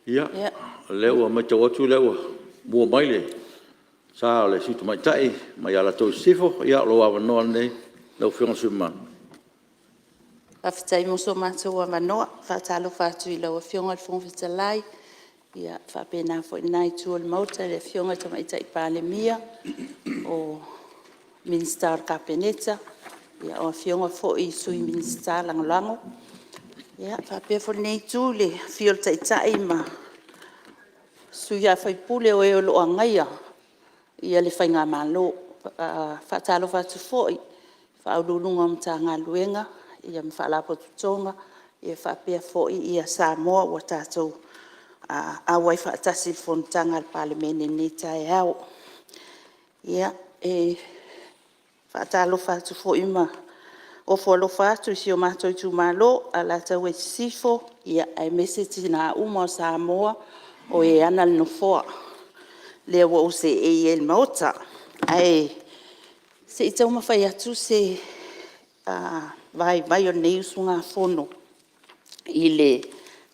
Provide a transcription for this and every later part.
Ia, o lea ua matau atu o lea ua muamua mai le sa o le Sui Tamaitai mai Alataua i Sisifo. Ia o lou avanoa lenei lau Afioga i le sui usufono mamalu. Faafetai mo so matou avanoa. E faatalofa atu i lau Afioga i le Fofoga Fetalai, faapena foi lena itu o le Maota i le Afioga i le Tamaitai Palemia, o Minisita o le Kapeneta, o Afioga foi i Sui Minisita Lagolago. Ia faapea foi lenei itu i le afio o le Taitai ma sui usufono o e o lo o agaia le Faigamalo. E faatalofa atu foi i Ofisa Sili o Pulega o Matagaluega ma Faalapotopotoga faapea foi Samoa ua tatou auai faatasi i le fonotaga a le Palemene i lenei taeao. E faatalofa atu foi ma ofo alofa atu i si o matou Itumalo o Alataua i Sisifo aemaise tina uma o Samoa o e ana le Nofoa lea ua ou seei ai i le Maota. Ae se i taumafai atu se vaivai o lenei usugafono i le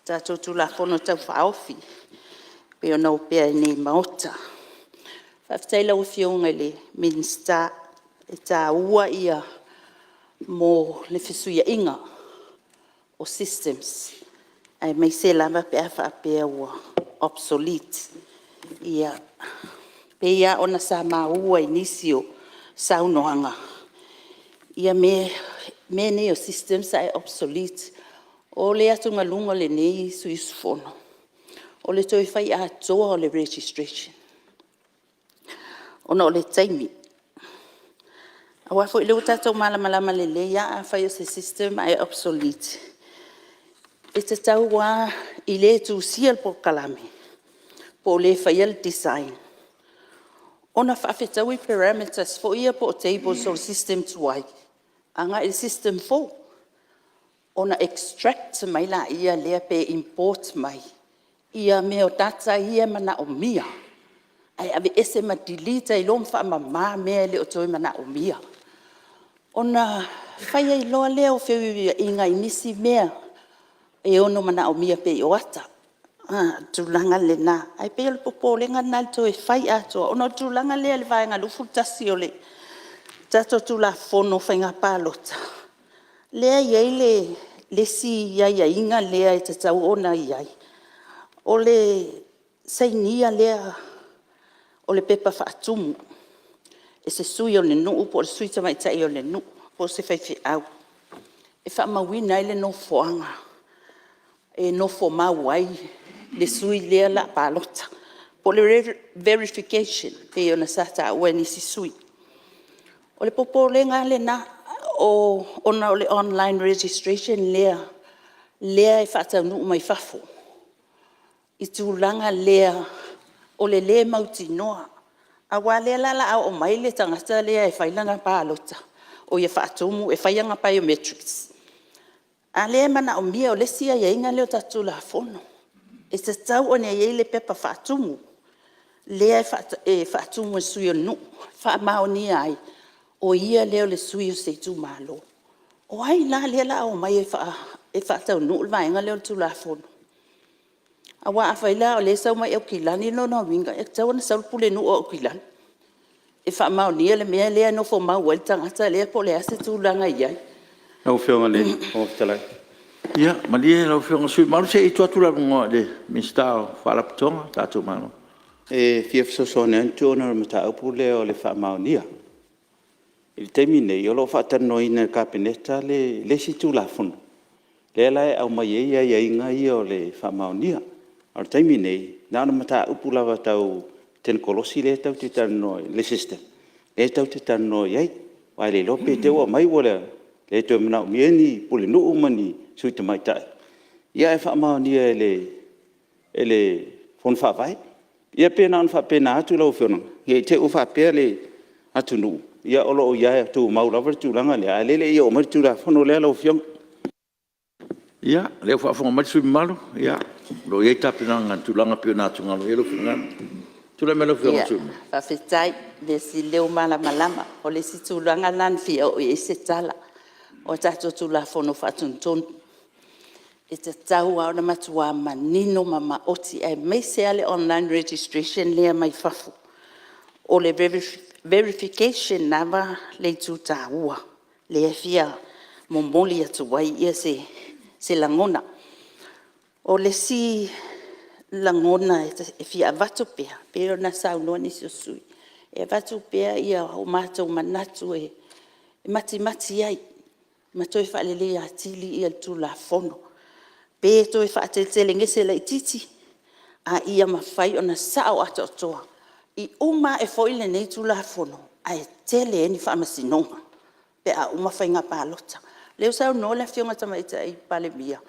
tatou Tulafono Tau Faaofi e pei ona opea nei i le Maota. Faafetai i lau Afioga i le Minisita, e taua ia mo le fesuiaiga o systems aemaise lava pe a faapea ua obsolete. E pei lava ona sa maua i nisi o saunoaga mea nei o systems ae obsolete. O le atugaluga o lenei sui usufono, o le toe fai atoa o le registration ona o le taimi. Aua foi o lea ua tatou malamalama lelei lava afai o se system ae obsolete, e tatau lava i le tusia le polokalame po o le faia le design ona faafetaui parameters foi ia po o tables o le system tuai agai i le system fou, ona extract mai lea pe import mai mea o data ia e manaomia ae aveese ma delete ai loa ma faamama mea e le o toe manaomia. Ona fai ai loa lea o feuiuiaiga i nisi mea e ono manaomia pei o ata, o le tulaga lena. Ae pei o le popolega lena i le toe fai atoa ona o le tulaga lea i le Vaega 21 o le tatou Tulafono o Faiga Palota, lea e i ai le isi aiaiga lea e tatau ona i ai, o le sainia lea o le pepa faatumu e se sui o le nuu po o le sui tamaitai o le nuu po o se faifeau e faamauina ai le nofoaga e nofomau ai le sui lea o le a palota, po o le verification e pei ona sa taua e nisi sui usufono. O le popolega lava lena ona o le online registration lea e faataunuu mai fafo i tulaga lea o le lē mautinoa. Aua o lea la o le a oo mai le tagata lea e fai lana palota, oi e faatumu e fai ana biometrics, a o lea e manaomia. O le isi aiaiga lea o tatou Tulafono, e tatau ona i ai le pepa faatumu lea e faatumu e le sui o le nuu e faamaonia ai o ia lea o le sui o se itumalo. O ai la lea o le a omai e faataunuu le vaega lea o le Tulafono? Aua afai la o lea e sau mai Aukilani, o lona uiga e tatau ona sau le pulenuu a Aukilani e faamaonia le mea lea e nofomau ai le tagata lea po o le a se tulaga e i ai. Lau Afioga i le Fofoga Fetalai… Ia malie lau Afioga i le sui usufono mamalu se i tuu atu le avanoa i le Minisita o Faalapotopotoga a le tatou Malo. E fia fesoasoani atu ona o le mataupu lea o le faamaonia. I le taimi lenei o lo o faatalanoaina e le Kapeneta le isi Tulafono lea la e aumai ai aiaiga ia o le faamaonia. A o le taimi lenei, na o le mataupu lava tau tenikolosi lea tatou te talanoa i le system lea tatou te talanoa i ai. Aua le iloa pe te i ua aumai ua le toe manaomia ni pulenuu ma ni sui tamaitai, ae faamaonia e le Fono Faavae. Ia pei na ona faapena atu lau Afioga, ne i te i ua faapea le atunuu o lo o tumau lava le tulaga lea, a o lea e le i oo mai le Tulafono lea lau Afioga. Ia, o lea ua faafofoga mai le sui usufono mamalu, o lo o i ai tapenaga i le tulaga e pei ona atugalu ai lou finagalo. Tulai mai lau Afioga i le sui usufono mamalu. Faafetai, mea sili o lea ua malamalama. O le isi tulaga lena na fia oo i ai se tala, o a tatou Tulafono Faatonutonu. E tatau lava ona matua manino ma maoti aemaise lava le online registration lea mai fafo. O le verification lava le itu taua lea e fia momoli atu ai se lagona. O le isi lagona e fia avatu pea pei ona saunoa nisi o sui usufono, e avatu pea o matou manatu e matimati ai ma toe faaleleia atili le Tulafono. Pe toe faateletelegese laitiiti a ia mafai ona sao atoatoa. I uma ae foi lenei Tulafono ae tele ai ni faamasinoga pe a uma faiga palota. O lea ua saunoa le Afioga i le Tamaitai Palemia,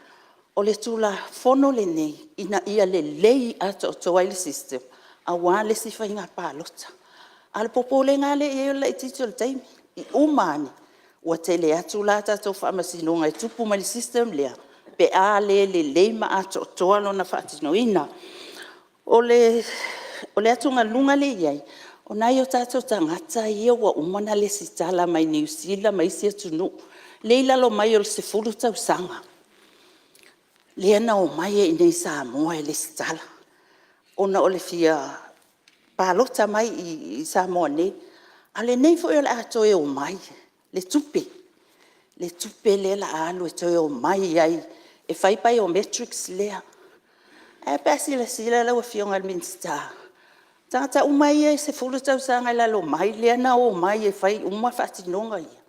o le Tulafono lenei ina ia lelei atoatoa ai le system aua le isi faiga palota. A o le popolega lava lea e i ai o le laitiiti o le taimi, i uma ane ua tele atu la tatou faamasinoga e tupu mai le system lea pe a le lelei ma atoatoa lona faatinoina. O le atugaluga lea e i ai, o nai o tatou tagata ia ua uma ona resitala mai Niu Sila ma isi atunuu, lea e i lalo mai o le 10 tausaga, lea na omai ai i inei i Samoa e resitala ona o le fia palota mai i Samoa nei. A o lenei foi o le a toe omai, le tupe lea o le a alu e toe omai ai e fai biometrics lea. Ae a pe a silasila lau Afioga i le Minisita, o tagata uma ia e 10 tausaga i lalo mai lea na omai e fai uma faatinoga ia,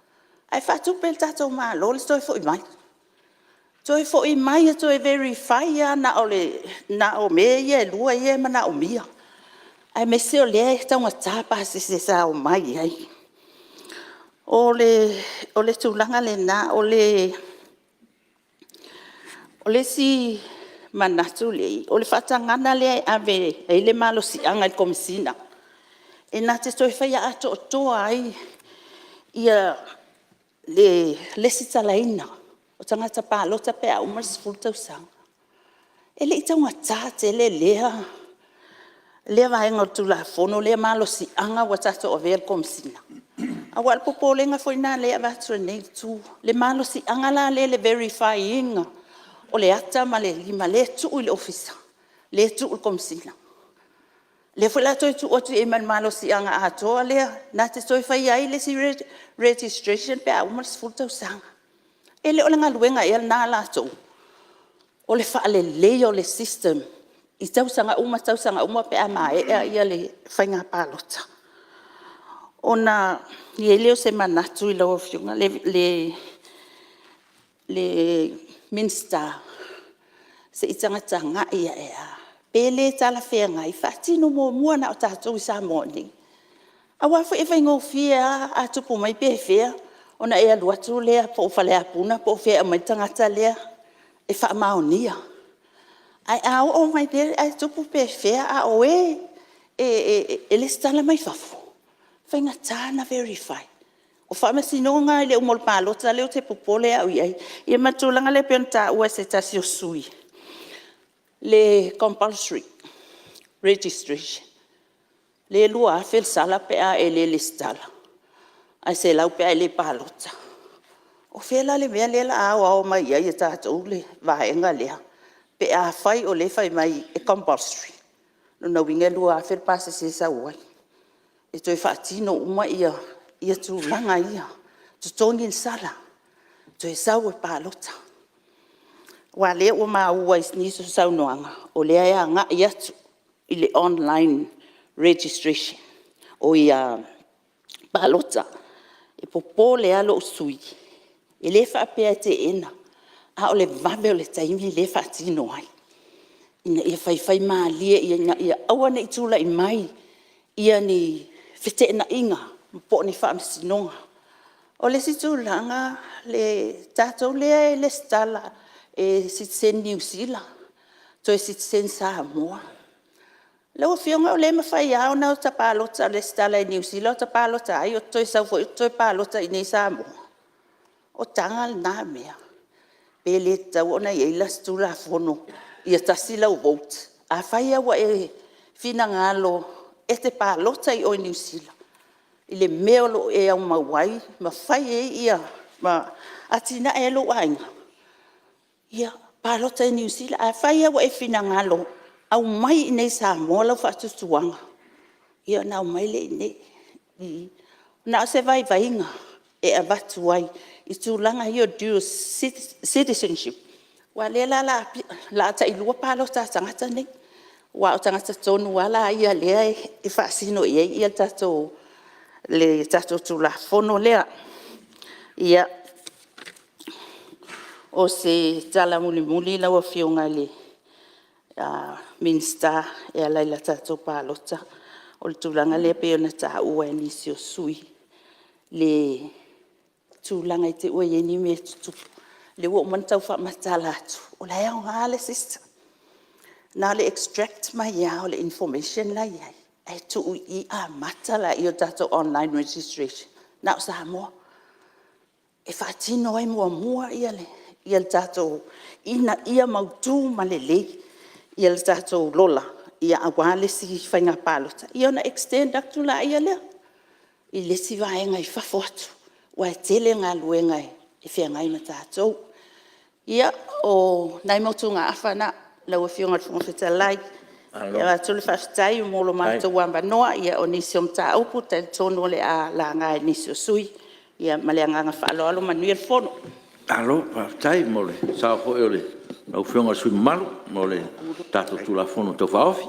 ae faatupe e le tatou Malo le toe foi mai. Toe foi mai e toe verify lava na o mea ia e lua ia e manaomia, aemaise o lea e taugata pasese sa omai ai. O le tulaga lena. O le isi manatu lea e i ai, o le faatagaga lea e ave e i ai le malosiaga i le Komesina e na te toe faia atoatoa ai le resitalaina o tagata palota pe a uma le 10 tausaga. E le i taugata tele lea vaega o le Tulafono lea malosiaga ua tatou avea i le Komesina? Aua o le popolega foi lena lea e avatu e lenei itu, le malosiaga la lea i le verify ina o le ata ma le lima lea e tuu i le Ofisa, lea e tuu i le Komesina. Lea foi o le a toe tuu atu i ai ma le malosiaga atoa lea na te toe faia ai le isi registration pe a uma le 10 tausaga. E le o le galuega ea lena a latou? O le faaleleia o le system i tausaga uma tausaga uma pe a maea le faiga palota. Ona i ai lea o se manatu i lau Afioga i le Minisita, se i tagatagai ane lava pe le talafeagai, faatino muamua na o tatou i Samoa nei. Aua foi e faigofie lava, a tupu mai pe fea ona e alu atu lea po o Faleapuna po o fea e aumai le tagata lea e faamaonia. Ae a oo mai ae tupu pe fea a o e e resitala mai fafo, e faigata ona verify. O faamasinoga i le uma o le palota lea ou te popole au i ai. Ia ma le tulaga lea pei ona taua e se tasi o sui usufono le compulsory registration, lea e $2,000 le sala pe a e le resitala ae $100 pe a e le palota. O fea la le mea lea o le a aoao mai ai e tatou le vaega lea pe afai o lea e fai mai e compulsory? O lona uiga e $2,000 le pasese e sau ai e toe faatino uma tulaga ia, totogi le sala, toe sau e palota. Aua o lea ua maua i nisi o saunoaga o lea e agai atu i le online registration palota. E popole lava lou sui usufono, e le faapea e teena, a o le vave o le taimi lea e faatino ai, ina ia faifaimalie ina ia aua ne i tulai mai ni feteenaiga po o ni faamasinoga. O le isi tulaga, tatou lea e resitala e sitiseni Niu Sila toe sitiseni Samoa. Lau Afioga e le mafai lava ona ota palota resitala i Niu Sila ota palota ai, ota toe sau foi ota toe palota i inei i Samoa? O taga na mea? Pe le tatau ona i ai la se Tulafono ia tasi lau vote. Afai lava ua e finagalo e te palota i o i Niu Sila i le mea o lo o e aumau ai ma fai ai ma atinae ai lou aiga, ia Palota i Niu Sila. Afai lava ua e finagalo aumai i inei i Samoa lau faatuatuaga, ia ona aumai lea i inei i i. Na o se vaivaiga e avatu ai i tulaga ia o dual citizenship, aua o lea la o le a tailua palota a tagata nei, aua o tagata tonu lava ia lea e faasino i ai le tatou Tulafono lea. Ia, o se tala mulimuli lau Afioga i le Minisita e ala i le tatou palota, o le tulaga lea pei ona taua e nisi o sui usufono le tulaga i te i ua i ai ni mea tutupu. O lea ua uma ona tau faamatala atu, o la e aoga le system, na o le extract mai lava o le information la e i ai ae tuu i i amata lea o le tatou online registration na o Samoa e faatino ai muamua le tatou, ina ia mautu ma lelei le tatou lola aua le isi faiga palota. Ia ona extend atu lea i le isi vaega i fafo atu, aua e tele galuega e feagai ma tatou. Ia, o nai motugaafa na lau Afioga i le Fofoga Fetalai. E avatu le faafetai mo lo matou avanoa. O nisi o mataupu e talitonu o le a laga e nisi o sui usufono. Ia ma le agaga faaaloalo. Manuia le fono. Malo faafetai mo le sao foi o lau Afioga i le sui usufono mamalu mo le tatou Tulafono Tau Faaofi.